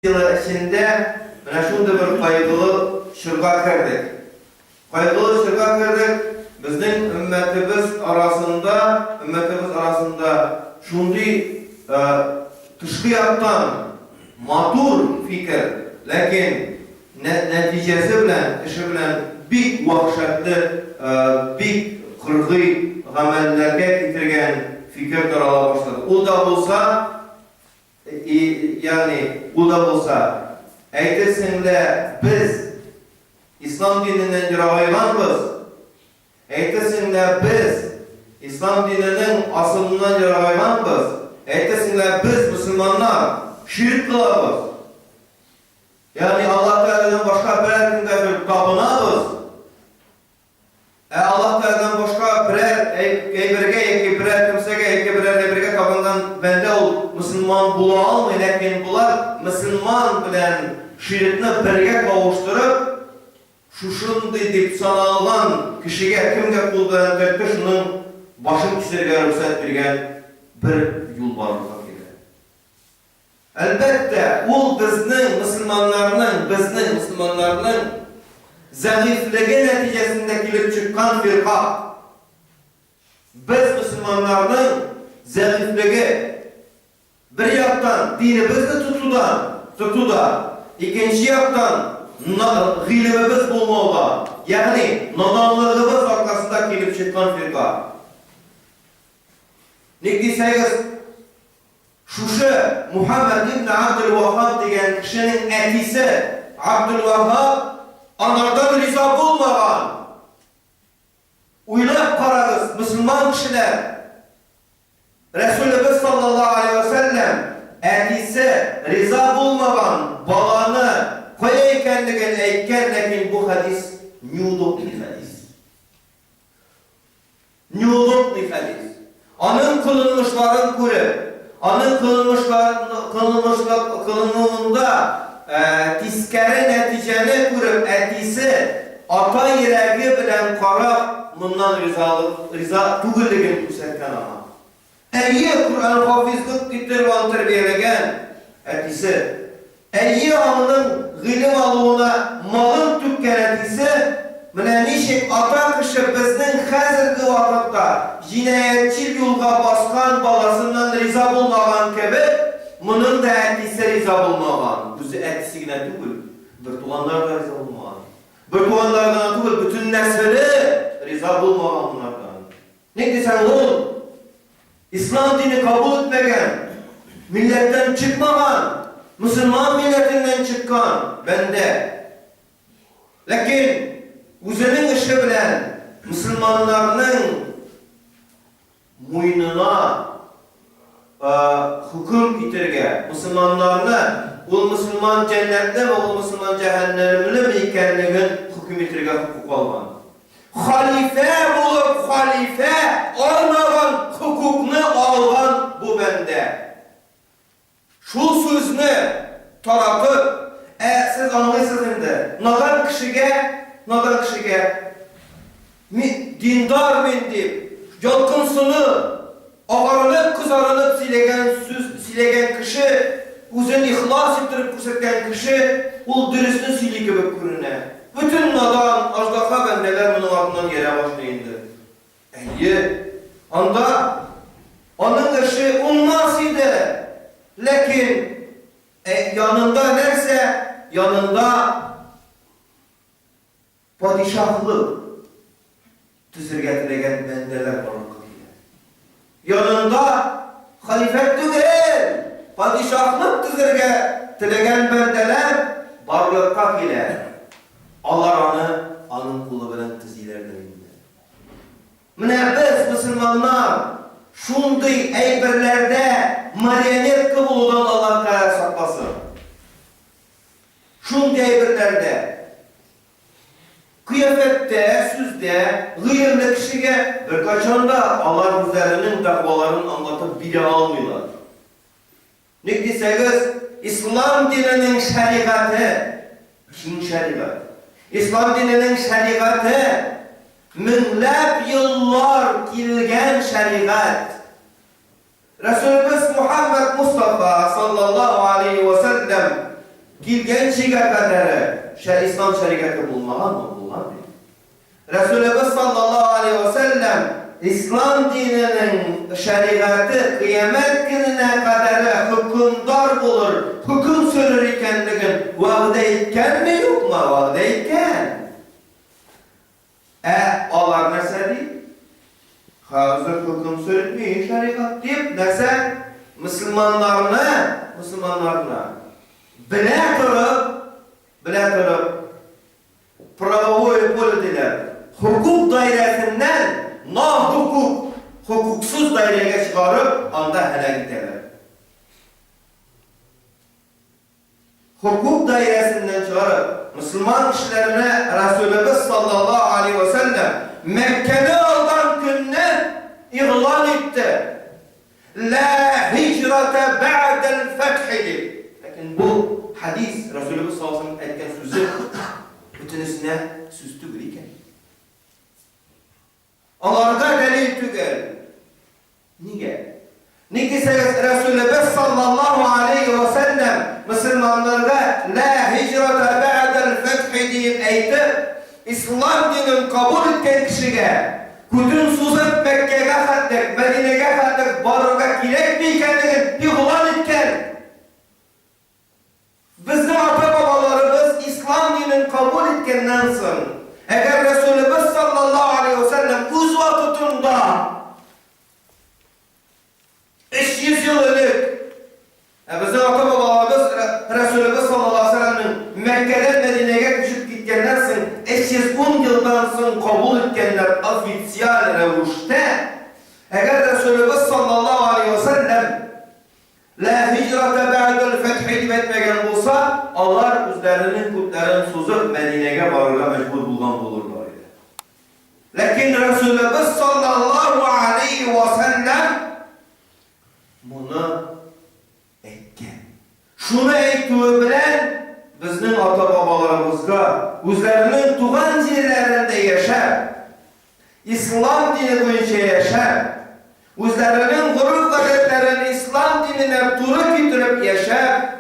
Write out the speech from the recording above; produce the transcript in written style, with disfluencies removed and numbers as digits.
Елы эчендә менә шундый бер кайгылы чорга кердек. Кайгылы чорга кердек, безнең өммәтебез арасында, өммәтебез арасында шундый тышкы яктан матур фикер, ләкин нәтиҗәсе белән, эше белән бик вәхшәтле, бик кыргый гамәлләргә китергән фикер тарала башлады. Ул да булса, И, ягъни, ул да булса, әйтерсең лә без ислам диненнән ерагайганбыз, әйтерсең лә без ислам диненең асылыннан ерагайганбыз, әйтерсең лә без, мөселманнар, ширк кылабыз, ягъни Аллаһ Тәгаләдән башка берәр кемгәдер табынабыз. Ә Аллаһ Тәгаләдән башка берәр әйбергә яки берәр кемсәгә яки берәр әйбергә табынган бәндә ул мөселман була алмый, ләкин болар мөселман белән ширкне бергә кавыштырып, шушындый дип саналган кешегә кемгә кул белән төртте, шуның башын кисәргә рөхсәт биргән бер юл барлыкка килә. Әлбәттә, ул безнең, мөселманнарның, безнең, мөселманнарның зәгыйфьлеге нәтиҗәсендә килеп чыккан фирка. Без, мөселманнарның зәгыйфьлеге, бер яктан, динебезне тотудан, тотуда, икенче яктан, гыйлемебез булмауда, ягъни наданлыгыбыз аркасында килеп чыккан фирка. Ник дисәгез, Шушы Мухәммәд ибне Габделваһһаб дигән кешенең әтисе Габделваһһаб анардан риза булмаган. Уйлап карагыз, мөселман кешеләр, Рәсүлебез саллаллаһу алейһи вә сәлләм әтисе риза булмаган баланы кая икәнлеген әйткән, ләкин бу хәдис неудобный хәдис. Неудобный хәдис. Аның кылынмышларын күреп, аның кылынуында тискәре нәтиҗәне күреп, әтисе ата йөрәге белән карап, моннан ризалык, риза түгеллеген күрсәткән аңа. Әйе, Коръән хафизлык итеп аны тәрбияләгән әтисе. Әйе, аңның гыйлем алуына малын түккән әтисе, менә ничек ата кеше безнең хәзерге вакытта җинаятьчел юлга баскан баласыннан риза булмаган кебек, моның да әтисе риза булмаган. Үзе әтисе генә түгел, бертуганнары да риза булмаган. Бертуганнары гына түгел, бөтен нәселе риза булмаган монардан. Ник дисәң, ул ислам дине кабул итмәгән, милләттән чыкмаган, мөселман милләтеннән чыккан бәндә. Ләкин үзенең эше белән мөселманнарның муенына хөкем итергә, мөселманнарны ул мөселман җәннәтлеме, ул мөселман җәһәннәмлеме икәнлеген хөкем итергә хокук алган. Хәлифә булып хәлифә алмаган хокукны алган бу бәндә. Шул сүзне таратып, ә сез аңлыйсыз инде, надан кешегә, надан кешегә, мин диндар мин дип, ялкынсынып, агарынып-кызарынып сөйләгән сүз сөйләгән кеше, үзен ихлас иттереп күрсәткән кеше, ул дөресне сөйли кебек күренә. Бөтен надан, аждаһа бәндәләр моның артыннан иярә башлый инде. Әйе, анда аның эше уңмас иде, ләкин янында нәрсә? Янында падишаһлык төзергә теләгән бәндәләр барлыкка килә. Янында хәлифәт түгел, падишаһлык төзергә теләгән бәндәләр барлыкка килә. Алар аны аның кулы белән төзиләр дә инде. Менә без, мөселманнар, шундый әйберләрдә марионетка булудан Аллаһ Тәгалә сакласын. Шундый әйберләрдә. Кыяфәттә, сүздә, гыйлемле кешегә беркайчан да алар үзләренең дәгъваларын аңлатып бирә алмыйлар. Ник дисәгез, ислам диненең шәригате, киң шәригать. Ислам диненең шәригате, меңләп еллар килгән шәригать. Рәсүлебез Мухәммәд Мостафа саллаллаһу алейһи вә сәлләм килгәнчегә кадәре ислам шәригате булмаганмы? Булган бит. Рәсүлебез саллаллаһу алейһи вә сәлләм ислам диненең шәригате кыямәт көненә кадәре хөкемдар булыр, хөкем сөрер икәнлеген вәгъдә иткәнме, юкмы? Вәгъдә иткән. Ә алар нәрсә ди? Хәзер хөкем сөртми шәригать дип, нәрсә? Мөселманнарны, мөселманнарны белә торып, белә торып, Правовое поле диләр. Хокук даирәсеннән нахокук, хокуксыз даирәгә чыгарып, анда һәлак итәләр. Хокук даирәсеннән чыгарып, мөселман кешеләренә Расүлебез саллаллаһу алейһи вә сәлләм Мәккәне алган көнне игълан итте, Лә һиҗрәтә бәгъдәл фәтхи дип. Ләкин бу хәдис, Рәсүлебез саллаллаһу алейһи ва сәлләм әйткән сүзе бөтенесенә сүз түгел икән. Аларга дәлил түгел. Нигә? Ник дисәгез, Рәсүлебез саллаллаһу алейһи ва сәлләм мөселманнарга лә һиҗрәтә бәгъдәл фәтхи диеп әйтеп, Ислам динен кабул иткән кешегә күтен сузып Мәккәгә хәтлек, Мәдинәгә хәтлек барырга кирәкми икәнлеген игълан иткән. Безнең ата-бабаларыбыз ислам динен кабул иткәннән соң, әгәр Рәсүлебез саллаллаһу алейһи вә сәлләм үз вакытында 300 ел элек, ә безнең ата-бабаларыбыз Рәсүлебез саллаллаһу алейһи ва сәлләмнең Мәккәдән Мәдинәгә күчеп киткәннән соң 310 елдан соң кабул иткәннәр официаль рәвештә, әгәр Рәсүлебез саллаллаһу алейһи ва сәлләм Лә һиҗрәтә бәгъдәл фәтхи дип әйтмәгән булса, алар үзләренең күтләрен сузып Мәдинәгә барырга мәҗбүр булган булырлар иде. Ләкин Рәсүлебез саллаллаһу алейһи вә сәлләм моны әйткән. Шуны әйтүе белән безнең ата-бабаларыбызга үзләренең туган җирләрендә яшәп, ислам дине буенча яшәп, үзләренең гореф-гадәтләрен ислам диненә туры китереп яшәп,